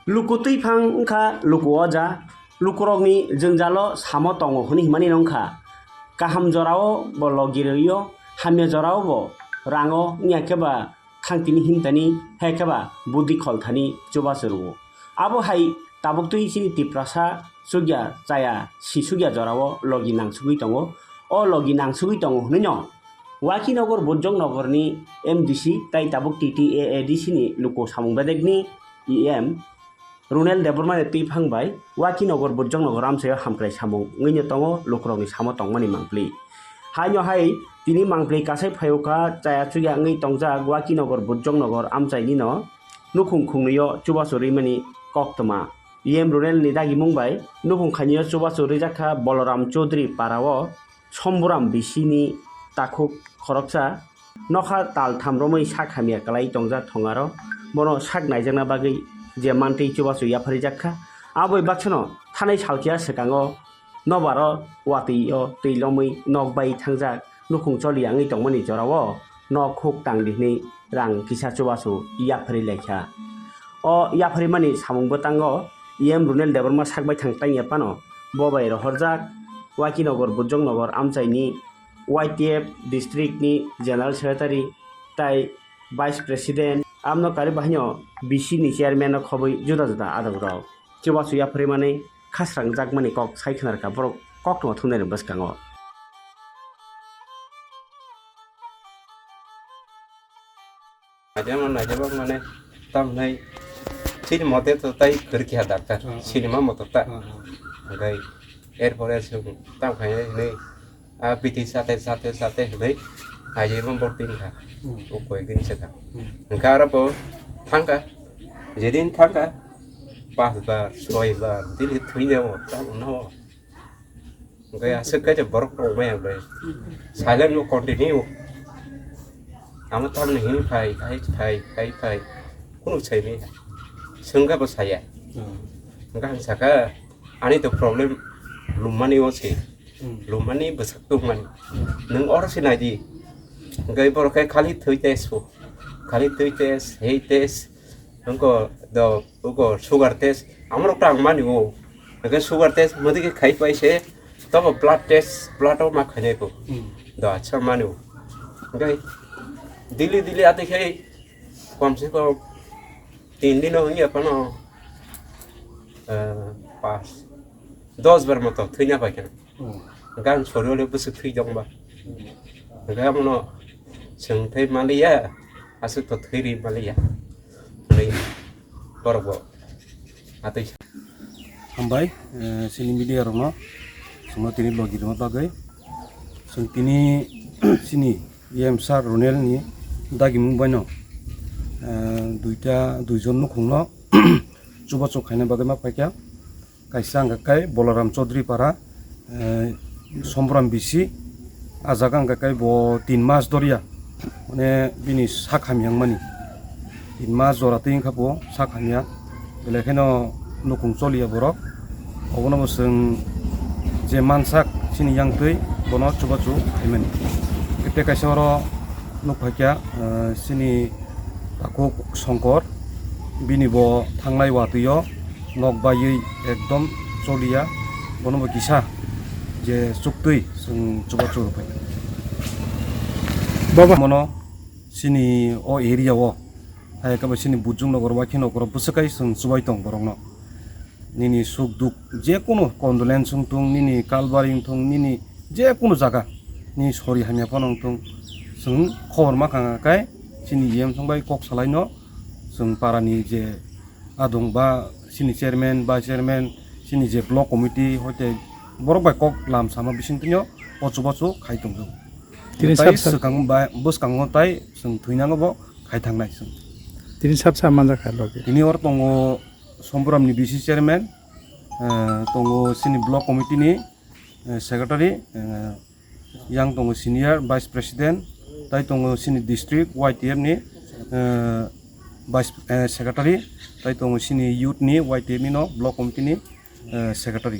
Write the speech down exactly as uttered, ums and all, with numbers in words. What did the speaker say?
Luku twiphang wngkha luku oja, lukurokni jwngjalo samo tongo hwnwi himani wngkha. Kaham jorao bo logi rwio, hamya jorao bo rango, wngya khe ba khangtini himtani, hai khe ba budi kholthani chubachu rwo. Abo hai tabuk twi chini Tiprasa chukya chaya si sukya jorao logi nangsugwi tongo. O logi nangsugwi tongo hwnwino Wakinogar Bujong Nogorni M D C tai tabuk T T A A D C ni luku samung bedekni E M Runel Debbarma ni twiphang bai Wakinogar Bujong Nogor amchaio hamkrai samung wngwi tongo lukurokni samo tongmani mangpli. Haino hai tini mangpli kasai phaiwkha chaya chukya wngwi tongjak Wakinogar Bujong Nogor amchaini no nukhung khungnwio chubachu rwimani koktwma. E M Runel ni dagimung bai nukhung khainio chubachu rijak kha Boloram Chaudhary parao Somburam B C ni takhuk khoroksa nokha tal tham romwi sak hamya kwlai tongjak thongaro. Bono sak naijakna bagwi je mantwi chubachu yapharijak kha. Aboni baksano thanai salkhiya swkango nobaro watwi o twi lomwi nok bai thangjak nukhung choliya wngwi tongmani jorao nok khuk tangdi hwnwi rang kisa chubachu yapharwi laikha. O yapharwi mani samung bwtango E M Runel Debbarma sak baithang tangya phano bo bai rohorjak Wakinogar Bujong Nogor amchaini Y T F district ni General Secretary tai Vice President amno kari bahaino B C ni Chairman no khobwi juda juda adok rok chubachu yapharwi mani khasrang jakmani kok sai khwnarkha borok koktwma thumnaini bwskango. Naijama naijama mane tamnai chini mote to tai kwrwi keha doctor, hmm, sinima moto ta. Hmm, hmm. Hwnkhe erpore chwng tam khainai hwnwi a biti chate chate chate hwnwi naijama bo tin kha. Hmm. O koi din se kha. Hmm. Hwnkhe aro bo thangkha, jedin thangkha pas bar soi bar dili thwinai o tam no. Hwnkhe aswk khe borok rok maya bai silent no continue. Amo tamni hini phai, phai, phai, phai, phai. Kunu sai maya. Swngkha bo saya. Hmm. Hwnkhe ang saka, ani to problem lummani o se. Hmm. Lummani bwsak tongmani. Nwng oro se naidi. Hwnkhe borok khe khali thwi test bo. Khali thwi test, hei test. Hwnkhe do, uko sugar test, amorok tang mani o. Hwnkhe sugar test modi khe khai pai se, tobo blood test, blood o ma khainai bo. Hmm. Do acha mani o. Hwnkhe daily, daily ati khai kom se kom tin dino wngya phano, eh, pas, dos bar moto thwina pai khe. Hmm. Hwnkhe ang sori olo bwswk thwi tongba. Hmm. Hwnkhe amono chwng thwi maliya, aswk to thwi ri maliya. Hwnwi borok bo atwi sa. Hambai, eh, chini media rokno, chwngno tini logi rwna bagwi. Chwng tini chini E M sir Runel ni dagimung baino, eh, duita, duijon nukhungno chubachu khaina bagwi ma phaikha. Kaisa hwnkha khe Bolaram Chaudhary para, eh, Sombram B C, ah jaga hwnkha khe bo tin mas doriya, mane bini sak hamya wngmani. Tin mas jora twi wngkha bo sak hamya, belai kheno nukhung choliya borok. Obono bo chwng je mansak chini yang twi bono chubachu khaimani. Tei kaisa oro nukphaikha, eh, chini takhuk Songkor, bini bo thangnai watwi o nok baiwi ekdom choliya, bono bo kisa je chuktwi chwng chubachu rwphai. Baba. Mono chini o area o, hai khe bo chini Bujung Nogor, Waikhe Nogor o bwswk kai chwng chubai tong borokno. Nini suk duk, je kunu condolence wng thung, nini kalbari wng thung, nini je kunu jaga, nini sori hamya phano wng thung, chwng khobor ma kha khe chini E M song bai kok salaino, chwng parani je adong ba chini chairman, vice chairman, chini je block committee, hoite borok bai kok lam sama bising twi o ochu bochu khai tong jago. Tini tai sab sab swkang ba bwskango tai chwng thwinango bo khai thangnai chwng. Tini sab sab manjak kha logi. Tini oro tongo Somburam ni V C chairman, eh, tongo chini block committee ni, eh, secretary, eh, yang tongo senior vice president, tai tongo chini district Y T F ni, eh, vice, eh, secretary, tai tongo chini youth ni Y T F ni no block committee ni, eh, secretary.